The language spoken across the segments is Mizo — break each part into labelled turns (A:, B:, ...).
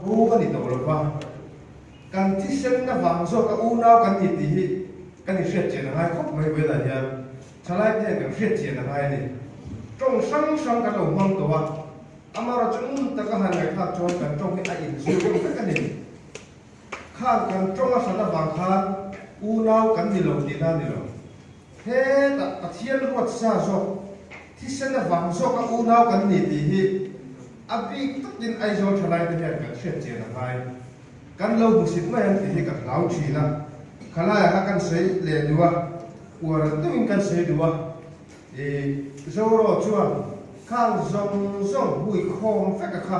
A: Ru a ni tawh lo va, kan thisenna vang zawka unau kan ni tih hi kan inhriat chian a ngai khawp mai velah hian thalai te hian kan hriat chian a ngai a ni. Tawng hrang hrang kan lo hmang tawh a, amaherawhchu ngun taka han ngaihthlak chuan kan tawng hi a inzui deuh vek a ni. Khang kan tawng a hran avang khan unau kan ni lo tihna a ni lo. Hetah Pathian ruat sa zawk, thisen avang zawka unau kan ni tih hi a bik takin Aizawl thalaite hian kan hriat chian a ngai. Kan lo hmusit mai ang tih hi ka hlau thin a, khalaiah kha kan sawi leh duh a, uar deuhin kan sawi duh a. I Zoro chuan khang zawng zawng hui khawm vek a kha,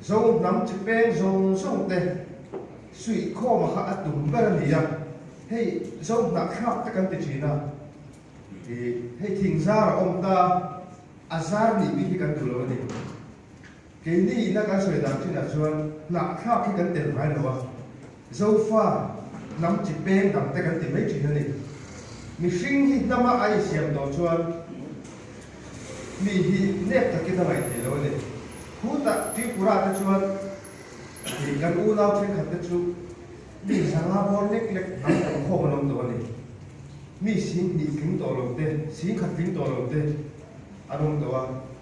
A: Zo hnam chi peng zawng zawng te suih khawm a kha a tum ber a ni a. Hei zo hnahthlak te kan ti thin a, ih hei thing zar a awm ta, a zar nih bik hi kan duh lo a ni. Keini ina kan sawi dan thinah chuan hnahthlak hi kan tel ngai lo a, Zofa hnam chi peng dang te kan ti mai thin a ni. Mihring hi hnama a insiam tawh chuan mi hi nep takin a ngaih theih lo a ni. Khutah Tripura te chuan ih kan unau thenkhat te chu Mi zanga bawr lek lek hnam awm khawm an awm tawh a ni. Mi sing hnih tling tawh lo te, sing khat tling tawh lo te an awm tawh a.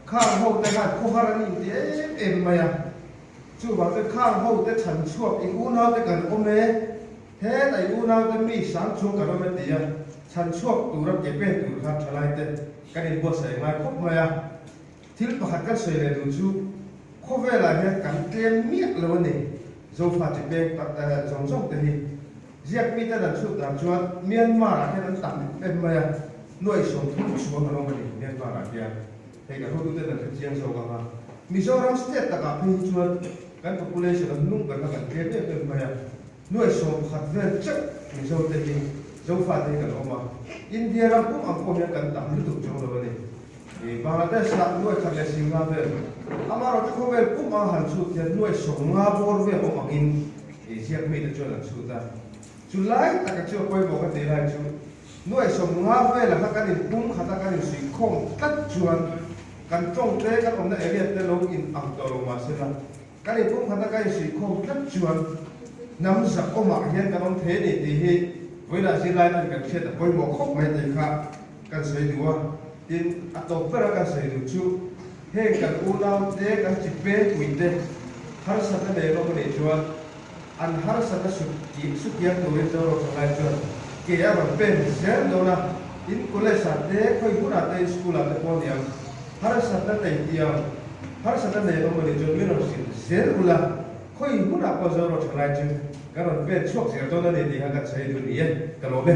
A: Khang ho te khan khawhar an inti em em mai a. Chuvang chuan khang ho te chhan chhuak i unau te kan awm e, hetah i unau te mi sang chung kan awm e ti a, chhan chhuak tura ke pen tur khan thalai te kan inbuatsaih ngai khawp mai a. Thil pakhat kan sawi leh duh chu khawvelah hian kan tlem miah lo a ni. Zofa chi peng tak zawng zawng te hi ziak mite dan chhut dan chuan Myanmar ah hian an tam em mai a, nuaih 30 chuang an awm a ni Myanmar ah hian. Hei kan hotute dan hre chiang zawk ang a. Mizoram state takah phei hi chuan kan population a hnung ber kha kan tlem em em mai a, nuaih 11 vel chauh Mizo te hi Zofa te hi kan awm a. India ram pum ang pawh hian kan tam lutuk chuang lo a ni. Bangladesh ah nuai khat leh 50 vel, amaherawhchu khawvel pum a han chhut hian nuai 50 bawr vel awm angin ziak mite chuan an chhut a. Chu lai taka chu a pawimawh ka tih lai chu nuai 50 vela kha kan in pum khat a kan in suih khawm tlat chuan kan tawng te kan awmna area te lo in ang tawh lo mahsela kan in pum khat a kan in suih khawm tlat chuan hnam zak awmah hian kan awm thei a ni tih hi vawilah zirlai ten kan hriat a pawimawh khawp mai tih kha kan sawi duh a, tin a tawp bera kan sawi duh chu heng kan unau te kan chi pengpui te harsatna nei rawk a nih chuan an harsatna sut tih sutiang turin Zoram Thalai chuan ke a rawn pen zel dawn a, in college ah te khawi hunah te in school ah te pawh aniang harsatna nei tiang harsatna nei rawk a nih chuan min rawn hrilh zel ula khawi hunah pawh Zoram Thalai chu kan rawn pen chhuak zel dawn a ni tih kha kan sawi duh ni e, ka lawm e.